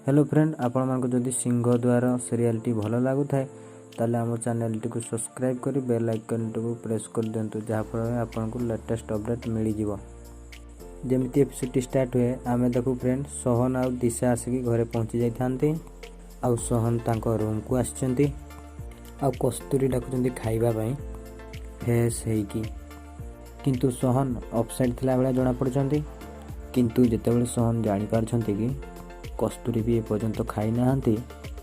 Hello friend, ଆପଣମାନଙ୍କୁ ଯଦି ସିଂହଦ୍ୱାର ସିରିଏଲ୍ଟି ଭଲ ଲାଗୁଥାଏ, ତାହେଲେ ଆମ ଚ୍ୟାନେଲଟିକୁ ସବସ୍କ୍ରାଇବ୍ କରି ବେଲ୍ ଆଇକନ୍ଟିକୁ ପ୍ରେସ୍ କରିଦିଅନ୍ତୁ, ଯାହାଫଳରେ ଆପଣଙ୍କୁ ଲେଟେଷ୍ଟ ଅପଡ଼େଟ୍ ମିଳିଯିବ। ଯେମିତି ଏପିସୋଡ଼ଟି ଷ୍ଟାର୍ଟ ହୁଏ, ଆମେ ଦେଖୁ ଫ୍ରେଣ୍ଡ, ସୋହନ ଆଉ ଦିଶା ଆସିକି ଘରେ ପହଞ୍ଚି ଯାଇଥାନ୍ତି ଆଉ ସୋହନ ତାଙ୍କ ରୁମ୍କୁ ଆସିଛନ୍ତି ଆଉ କସ୍ତୁରୀ ଡାକୁଛନ୍ତି ଖାଇବା ପାଇଁ ଫ୍ରେଶ୍ ହେଇକି। କିନ୍ତୁ ସୋହନ ଅପସେଟ୍ ଥିଲା ଭଳିଆ ଜଣାପଡ଼ୁଛନ୍ତି। କିନ୍ତୁ ଯେତେବେଳେ ସୋହନ ଜାଣିପାରୁଛନ୍ତି କି କସ୍ତୁରୀ ବି ଏପର୍ଯ୍ୟନ୍ତ ଖାଇନାହାନ୍ତି,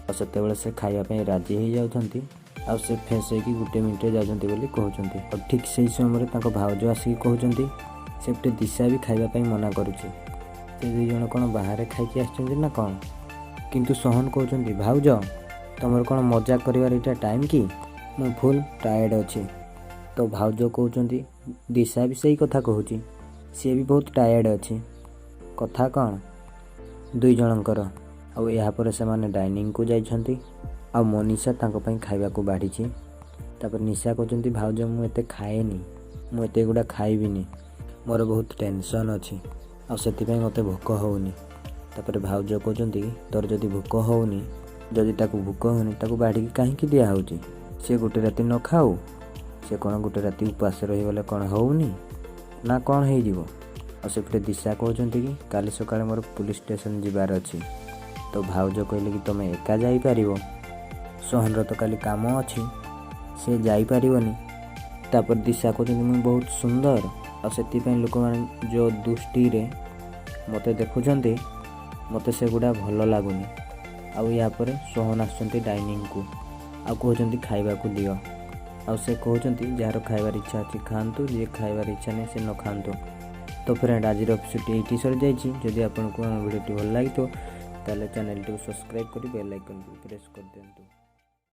ଆଉ ସେତେବେଳେ ସେ ଖାଇବା ପାଇଁ ରାଜି ହେଇଯାଉଛନ୍ତି ଆଉ ସେ ଫ୍ରେଶ୍ ହେଇକି ଗୋଟେ ମିନିଟ୍ରେ ଯାଉଛନ୍ତି ବୋଲି କହୁଛନ୍ତି। ଆଉ ଠିକ୍ ସେଇ ସମୟରେ ତାଙ୍କ ଭାଉଜ ଆସିକି କହୁଛନ୍ତି, ସେପଟେ ଦିଶା ବି ଖାଇବା ପାଇଁ ମନା କରୁଛି, ସେ ଦୁଇ ଜଣ କ'ଣ ବାହାରେ ଖାଇକି ଆସିଛନ୍ତି ନା କ'ଣ? କିନ୍ତୁ ସୋହନ କହୁଛନ୍ତି, ଭାଉଜ, ତମର କ'ଣ ମଜା କରିବାର ଏଇଟା ଟାଇମ୍ କି? ମୁଁ ଫୁଲ୍ ଟାୟାର୍ଡ଼ ଅଛି। ତ ଭାଉଜ କହୁଛନ୍ତି, ଦିଶା ବି ସେଇ କଥା କହୁଛି, ସିଏ ବି ବହୁତ ଟାୟାର୍ଡ଼ ଅଛି। କଥା କ'ଣ ଦୁଇ ଜଣଙ୍କର? ଆଉ ଏହାପରେ ସେମାନେ ଡାଇନିଂକୁ ଯାଇଛନ୍ତି ଆଉ ମନୀଷା ତାଙ୍କ ପାଇଁ ଖାଇବାକୁ ବାଢ଼ିଛି। ତାପରେ ନିଶା କହୁଛନ୍ତି, ଭାଉଜ, ମୁଁ ଏତେ ଖାଏନି, ମୁଁ ଏତେ ଗୁଡ଼ା ଖାଇବିନି, ମୋର ବହୁତ ଟେନସନ୍ ଅଛି ଆଉ ସେଥିପାଇଁ ମୋତେ ଭୋକ ହେଉନି। ତାପରେ ଭାଉଜ କହୁଛନ୍ତି, ତୋର ଯଦି ଭୋକ ହେଉନି, ଯଦି ତାକୁ ଭୋକ ହେଉନି, ତାକୁ ବାଢ଼ିକି କାହିଁକି ଦିଆହେଉଛି? ସେ ଗୋଟେ ରାତି ନ ଖାଉ। ସେ କ'ଣ ଗୋଟେ ରାତି ଉପାସ ରହିଗଲେ କ'ଣ ହେଉନି ନା କ'ଣ ହେଇଯିବ? ଆଉ ସେପଟେ ଦିଶା କହୁଛନ୍ତି କି କାଲି ସକାଳେ ମୋର ପୋଲିସ ଷ୍ଟେସନ ଯିବାର ଅଛି। ତ ଭାଉଜ କହିଲେ କି ତୁମେ ଏକା ଯାଇପାରିବ? ସୋହନର ତ କାଲି କାମ ଅଛି, ସେ ଯାଇପାରିବନି। ତାପରେ ଦିଶା କହୁଛନ୍ତି, ମୁଁ ବହୁତ ସୁନ୍ଦର ଆଉ ସେଥିପାଇଁ ଲୋକମାନେ ଯେଉଁ ଦୃଷ୍ଟିରେ ମୋତେ ଦେଖୁଛନ୍ତି, ମୋତେ ସେଗୁଡ଼ା ଭଲ ଲାଗୁନି। ଆଉ ୟା ପରେ ସୋହନ ଆସୁଛନ୍ତି ଡାଇନିଂକୁ ଆଉ କହୁଛନ୍ତି, ଖାଇବାକୁ ଦିଅ। ଆଉ ସେ କହୁଛନ୍ତି, ଯାହାର ଖାଇବାର ଇଚ୍ଛା ଅଛି ଖାଆନ୍ତୁ, ଯିଏ ଖାଇବାର ଇଚ୍ଛା ନାହିଁ ସେ ନ ଖାଆନ୍ତୁ। ତ ଫ୍ରେଣ୍ଡ, ଆଜିର ଏପିସୋଡ଼ଟି ଏଇଠି ସରିଯାଇଛି। ଯଦି ଆପଣଙ୍କୁ ଆମ ଭିଡ଼ିଓଟି ଭଲ ଲାଗିଥିବ, ତାହେଲେ ଚ୍ୟାନେଲଟିକୁ ସବସ୍କ୍ରାଇବ୍ କରି ବେଲ୍ ଆଇକନ୍କୁ ପ୍ରେସ୍ କରିଦିଅନ୍ତୁ।